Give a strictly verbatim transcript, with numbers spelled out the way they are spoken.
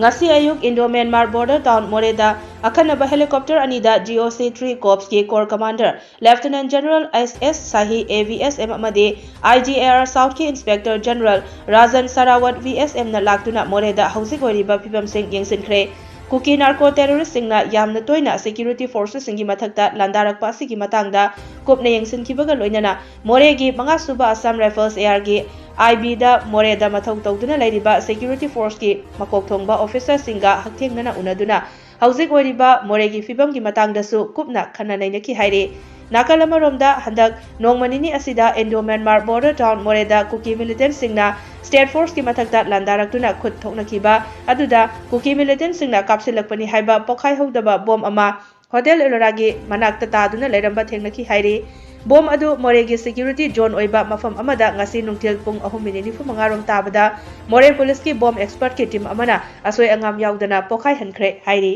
ꯉꯁꯤ ꯑꯌꯨꯛ Indo-Myanmar border town ꯃꯣꯔꯦꯗ ꯑꯈꯟꯅꯕ helicopter ꯑꯅꯤꯗ G O C three corpsꯀꯤ corps commander Lieutenant General S S Shahi, A V S M ꯑꯃꯗꯤ I G A R Southꯀꯤ Inspector General ꯔꯥꯖꯟ ꯁꯔꯥꯋꯠ, V S Mꯅ ꯂꯥꯛꯇꯨꯅ ꯃꯣꯔꯦꯗ ꯍꯧꯖꯤꯛ ꯑꯣꯏꯔꯤꯕ ꯐꯤꯕꯝꯁꯤꯡ ꯌꯦꯡꯁꯤꯟꯈ꯭ꯔꯦ꯫ ꯀꯨꯀꯤ narco terroristꯁꯤꯡꯅ ꯌꯥꯝꯅ ꯇꯣꯏꯅ security forcesꯁꯤꯡꯒꯤ ꯃꯊꯛꯇ ꯂꯥꯟꯗꯥꯔꯛꯄ ꯑꯁꯤꯒꯤ ꯃꯇꯥꯡꯗ ꯀꯨꯞꯅ ꯌꯦꯡꯁꯤꯟꯈꯤꯕꯒ ꯂꯣꯏꯅꯅ ꯃꯣꯔꯦꯒꯤ ꯃꯉꯥ ꯁꯨꯕ Assam Rifles, A R ꯒꯤ I B ꯗ ꯃꯣꯔꯦꯗ ꯃꯊꯧ ꯇꯧꯗꯨꯅ ꯂꯩꯔꯤꯕ security forceꯀꯤ ꯃꯀꯣꯛ ꯊꯣꯡꯕ officerꯁꯤꯡꯒ ꯍꯛꯊꯦꯡꯅꯅ ꯎꯅꯗꯨꯅ ꯍꯧꯖꯤꯛ ꯑꯣꯏꯔꯤꯕ ꯃꯣꯔꯦꯒꯤ ꯐꯤꯕꯝꯒꯤ ꯃꯇꯥꯡꯗꯁꯨ ꯀꯨꯞꯅ ꯈꯟꯅ ꯅꯩꯅꯈꯤ ꯍꯥꯏꯔꯤ꯫ ꯅꯥꯀꯜ ꯑꯃꯔꯣꯝꯗ, ꯍꯟꯗꯛ ꯅꯣꯡꯃ ꯅꯤꯅꯤ ꯑꯁꯤꯗ Indo-Myanmar border town ꯃꯣꯔꯦꯗ ꯀꯨꯀꯤ militantꯁꯤꯡꯅ state forceꯀꯤ ꯃꯊꯛꯇ ꯂꯥꯟꯗꯥꯔꯛꯇꯨꯅ ꯈꯨꯠ ꯊꯣꯛꯅꯈꯤꯕ ꯑꯗꯨꯗ ꯀꯨꯀꯤ militantꯁꯤꯡꯅ ꯀꯥꯞꯁꯤꯜꯂꯛꯄꯅꯤ ꯍꯥꯏꯕ ꯄꯣꯈꯥꯏꯍꯧꯗꯕ bomb ꯑꯃ Hotel Elloraꯒꯤ ꯃꯅꯥꯛꯇ ꯇꯥꯗꯨꯅ ꯂꯩꯔꯝꯕ ꯊꯦꯡꯅꯈꯤ ꯍꯥꯏꯔꯤ꯫ Bomb ꯑꯗꯨ ꯃꯣꯔꯦꯒꯤ security zone ꯑꯣꯏꯕ ꯃꯐꯝ ꯑꯃꯗ ꯉꯁꯤ ꯅꯨꯡꯊꯤꯜ ꯄꯨꯡ ꯑꯍꯨꯝ minute ꯅꯤꯐꯨ ꯃꯉꯥ ꯔꯣꯝ ꯇꯥꯕꯗ ꯃꯣꯔꯦ policeꯀꯤ bomb expertꯀꯤ team ꯑꯃꯅ ꯑꯁꯣꯏ ꯑꯉꯥꯝ ꯌꯥꯎꯗꯅ ꯄꯣꯈꯥꯏꯍꯟꯈ꯭ꯔꯦ ꯍꯥꯏꯔꯤ꯫